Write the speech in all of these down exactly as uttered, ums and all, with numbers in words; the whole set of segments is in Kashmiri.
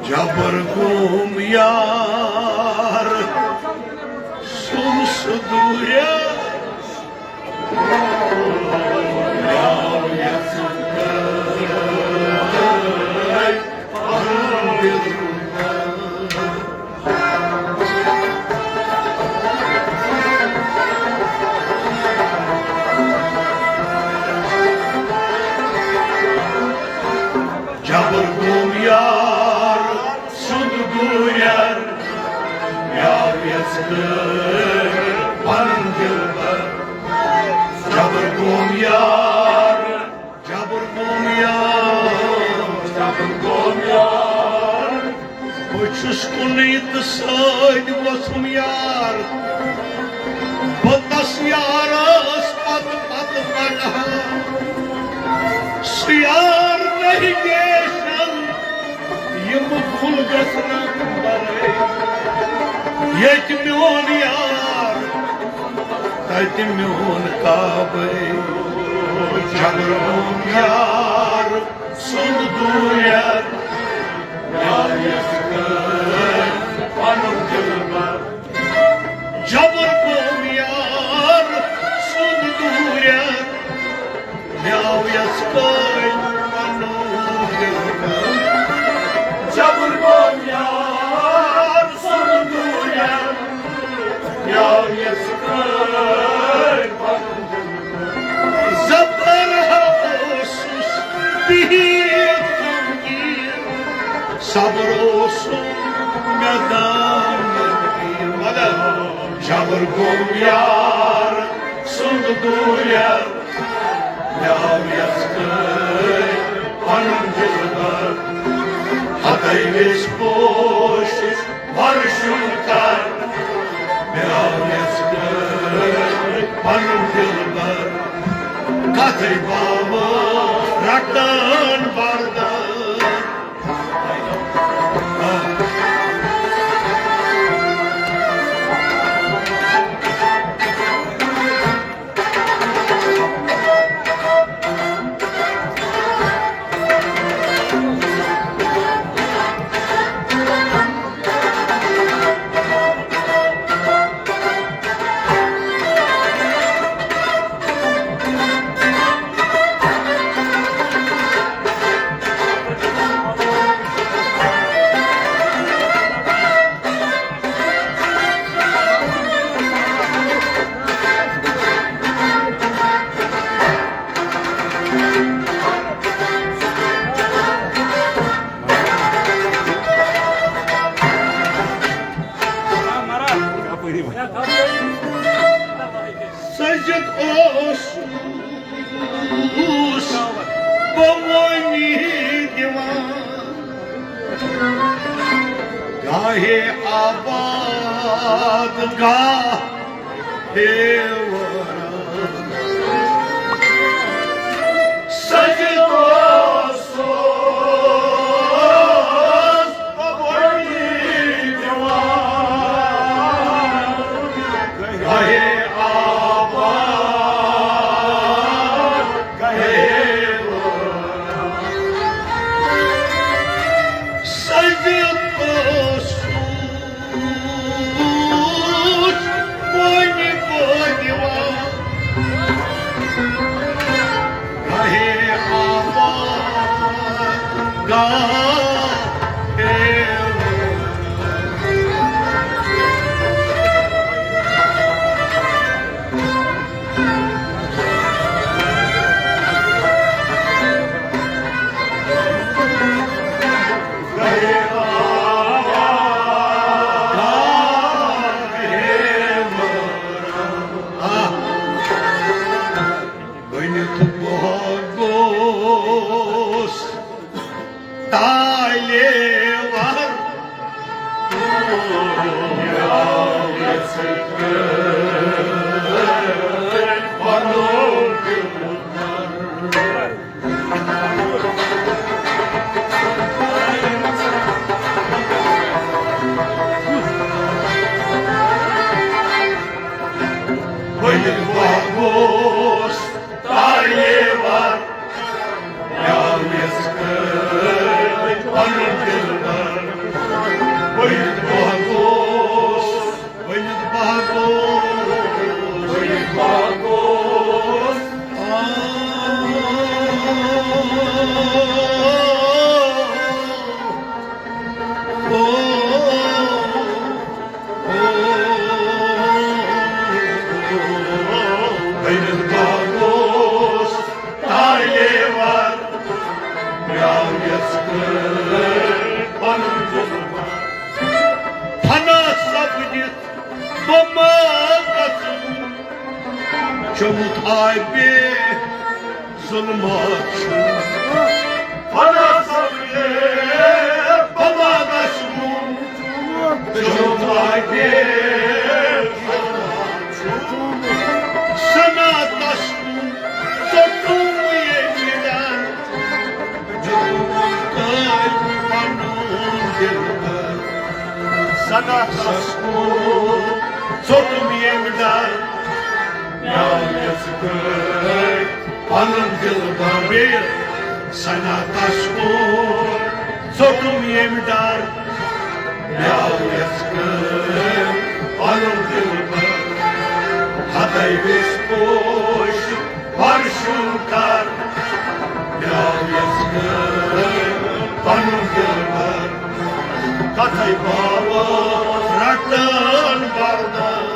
جبر گوم یار سُم سُہ دوٗریا۔ جبر گوم یار سُنٛد دوٗرٮ۪ر، مےٚ آو یَژھ کٔرِتھ پَنُن دِلبر۔ جبر گوم یار، جبر گوم یار، جبر گوم یار۔ بہٕ چھُس کُنُے تہٕ سۭتۍ ووٚتھُم یار۔ بہٕ تَس یارَس پَتہٕ پَتہٕ پَکہٕ ہا۔ سُہ یار نہٕ گیشَن یِم کُل گژھنَم بَرٲے۔ ییٚتہِ میون یار، تَتہِ میون کعبے۔ جبر گوم یار سُنٛد دوٗرٮ۪ر، مےٚ آو یَژھ کٔرِتھ پَنُن دِلبر۔ جبر گوم یار سُنٛد دوٗرٮ۪ر، مےٚ آو یَژھ کٔرِتھ پَنُن دِلبر۔ جبر گوم یار سُنٛد دوٗرٮ۪ر، مےٚ آو یَژھ کٔرِتھ پَنُن دِلبر۔ زبر ہا اوسُس بِہِتھ غمگیٖن، صبر اوسُم مےٚ دامن گیٖر۔ مگر جبر گوم یار سُنٛد دوٗرٮ۪ر، مےٚ آو یَژھ کٔرِتھ پَنُن دِلبر۔ ہَتَے ویش پوشِش ورشُن کر، مےٚ آو یَژھ کٔرِتھ پَنُن دِلبر۔ کَتھٕے باوٕ رَٹان بردار۔ سٔجِتھ اوسُس بہٕ وۄنۍ دِوان گاہے آباد گاہ۔ آے بے ظلمات چھُ۔ فنا سبرے بما دشمن جوم آے بے ظلمات چھُ۔ سنا تشکو ژوٚٹُم ییٚمہِ ڈر۔ جوم کٔرۍ پنُن دِلبر۔ سنا تشکو ژوٚٹُم ییٚمہِ ڈر۔ مےٚ یَژھ کٔرۍ پنُن دِلبر۔ بیٚیہِ سنا تشکو ژوٚٹُم ییٚمہِ ڈر۔ مےٚ یَژھ کٔرۍ پنُن دِلبر۔ ہتے ویش پوش پرشُن کر۔ مےٚ یَژھ کٔرۍ پنُن دِلبر۔ کتھے باوس رٹن بردار۔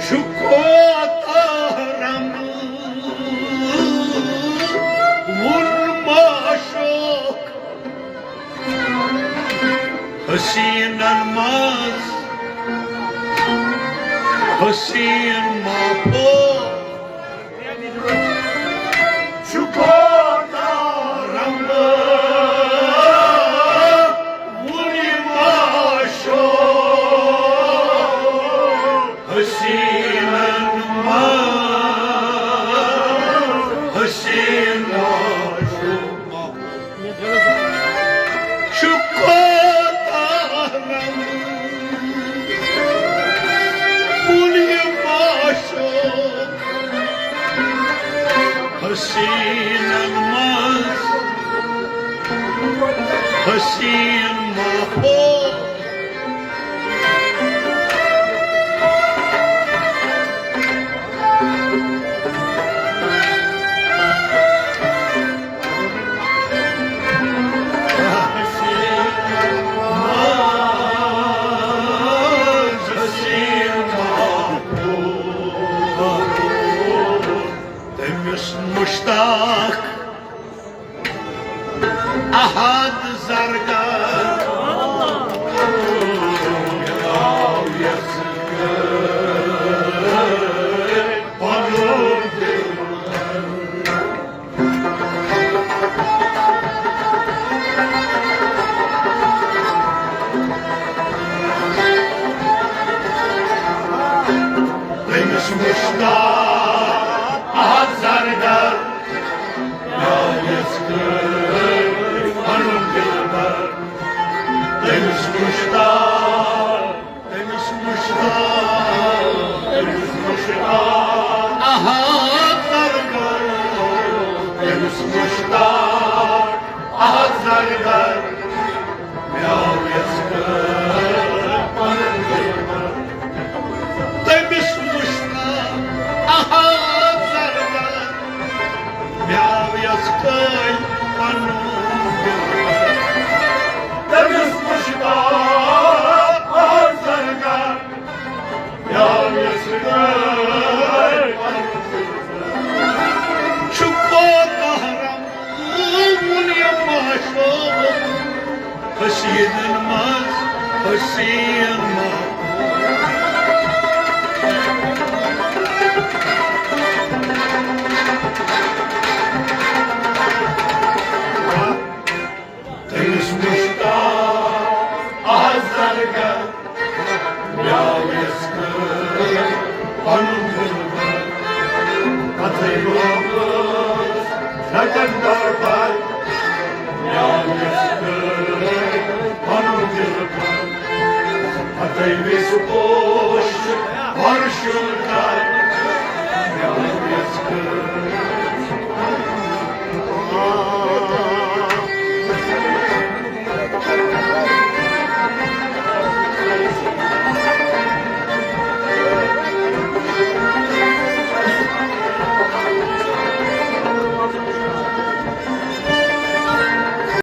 چھُ کوتاہ رنٛگ وُن معشوق حسیٖنن منٛز، حسیٖن ماپو۔ چھُ کوتاہ رنٛگ وُنہِ معشوق حسیٖنن منٛز، حسیٖن معشوق۔ چھُ کوتاہ رنٛگ وُنہِ معشوق حسیٖنن منٛز، حسیٖن ماحول۔ تٔمِس مشتاق احد زرگر۔ تٔمِس مشتاق احد زرگر، یَس کٔر پنُن دِلبر۔ تٔمِس مشتاق، تٔمِس مشتاق، تٔمِس مشتاق احد زرگر، تٔمِس مشتاق احد زرگر۔ مےٚ آو یَس کٔر پنُن دِلبر۔ تٔمِس مشتاق احد زرگر۔ مےٚ آو یَس کٔر پنُن دِلبر۔ تٔمِس مشتاق احد زرگر۔ مےٚ آو یَس کٔر پنُن دِلبر۔ چھُ کوتاہ رنٛگ وُن یہِ معشوق حسیٖنن منٛز، حسیٖن منٛز۔ تٔمِس مشتاق احد زرگر، مےٚ آو یَس کٔر پنُن دِل۔ پتہٕ محبت رٹن دربار، میانہِ یژھٕ کٔر پنُن دِل بند۔ پتہٕ وِسہٕ پوش ورشُن کر، میانہِ یژھٕ کٔر